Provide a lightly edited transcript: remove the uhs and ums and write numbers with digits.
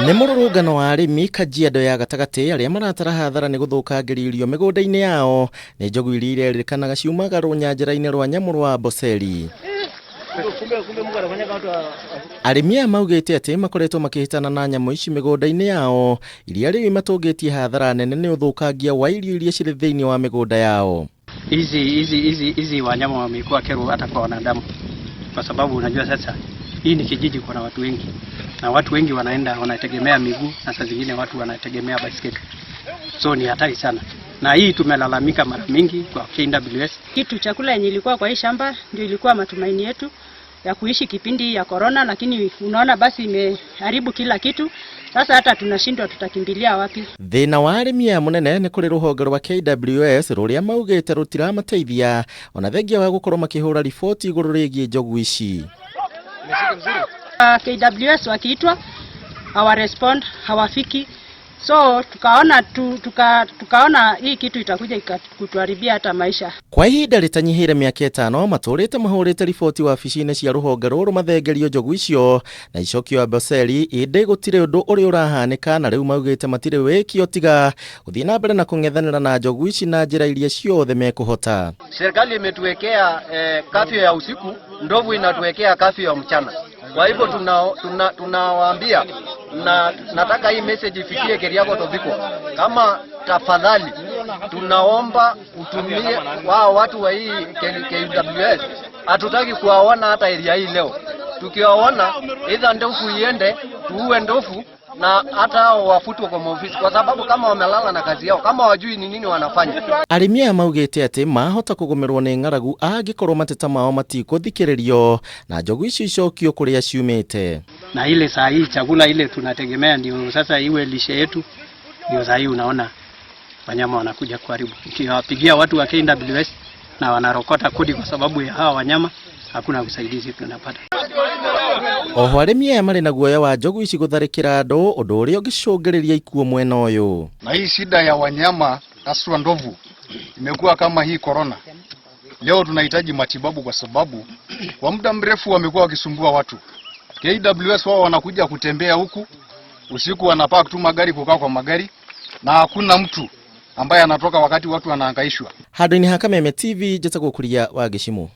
Nĩ mũrũrũngano wa arĩmi Kajiado ya gatagatĩ arĩa maratara hathara nĩ gũthũkangĩrio irio mĩgũnda-inĩ yao nĩ njogu iria irerĩkanaga ciumaga rũnyanjara-inĩ rwa nyamũ rwa Amboseli. Arĩmi aya maugĩte atĩ makoretwo makĩhĩtana na nyamũ ici mĩgũnda-inĩ yao iria rĩu imatũngĩtie hathara nene nĩ ũthũkangia wa irio iria cirĩ thĩinĩ wa mĩgũnda yao. Hizi wanyama wamekuwa kero hata kwa wanadamu, kwa sababu unajua sasa hii ni kijiji, kuna watu wengi na watu wengi wanaenda wanategemea miguu na saa zingine watu wanategemea baiskeli, so ni hatari sana, na hii tumelalamika mara mingi kwa KWS. Kitu chakula yenye ilikuwa kwa hii shamba ndio ilikuwa matumaini yetu ya kuishi kipindi ya corona, lakini unaona basi imeharibu kila kitu. Sasa hata tunashindwa tutakimbilia wapi? Thĩna wa arĩmi aya mũnene nĩ kũrĩ rũhonge rwa KWS rũrĩa maugĩte rũtiramateithia ona thengia wa gũkorwo makĩhũra riboti igũrũ rĩgiĩ njogu ici. KWS wakiitwa hawa respond, hawafiki, so tukaona hii kitu itakuja kutuharibia hata maisha. Kwa ihinda rĩtanyihĩire mĩaka 5 matũrĩte mahũrĩte riboti wabici-inĩ cia rũhonge rũrũ mathengerio njogu icio na icokio Amboseli, ĩndĩ gũtirĩ ũndũ ũrĩ ũrahanĩka na rĩu maugĩte matirĩ wĩkio tiga gũthiĩ na mbere na kũng'ethanĩra na njogu ici na njĩra iria ciothe mekũhota. Serikali imetuwekea kafyu ya usiku, ndovu inatuwekea kafyu ya mchana. Kwa hivyo tunawaambia na nataka hii message ifikie Keriako Tobiko, kama tafadhali tunaomba utumie wao watu wa hii KWS, hatutaki kuwaona hata area hii leo. Tukiwaona either ndovu iende tuue ndovu na hata hao wafutwe kwa maofisi, kwa sababu kama wamelala na kazi yao, kama wajui ni nini wanafanya. Arĩmi aya maugĩte atĩ mahota kũgũmĩrwo nĩ ng'aragu angĩkorwo mateta mao matikũthikĩrĩrio na njogu icio icokio kũrĩa ciumĩte. Na ile saa hii chakula ile tunategemea ndio sasa iwe lishe yetu, ndio saa hii unaona wanyama wanakuja kuharibu. Ukiwapigia watu wa KWS na wanarokota kodi kwa sababu ya hawa wanyama, hakuna usaidizi tunapata. Oho arĩmi aya marĩ na guoya wa njogu ici gũtharĩkĩra andũ, ũndũ ũrĩa ũngĩcũngĩrĩria ikuũ mwena ũyũ. Na hii shida ya wanyama haswa ndovu imekuwa kama hii corona. Leo tunahitaji matibabu kwa sababu kwa muda mrefu wamekuwa wakisumbua watu. KWS wao wanakuja kutembea huku usiku, wanapaka tu magari kukaa kwa magari na hakuna mtu ambaye anatoka wakati watu wanahangaishwa. Handũ-inĩ ha Kameme TV, njĩtagwo Kuria wa Gĩcimũ.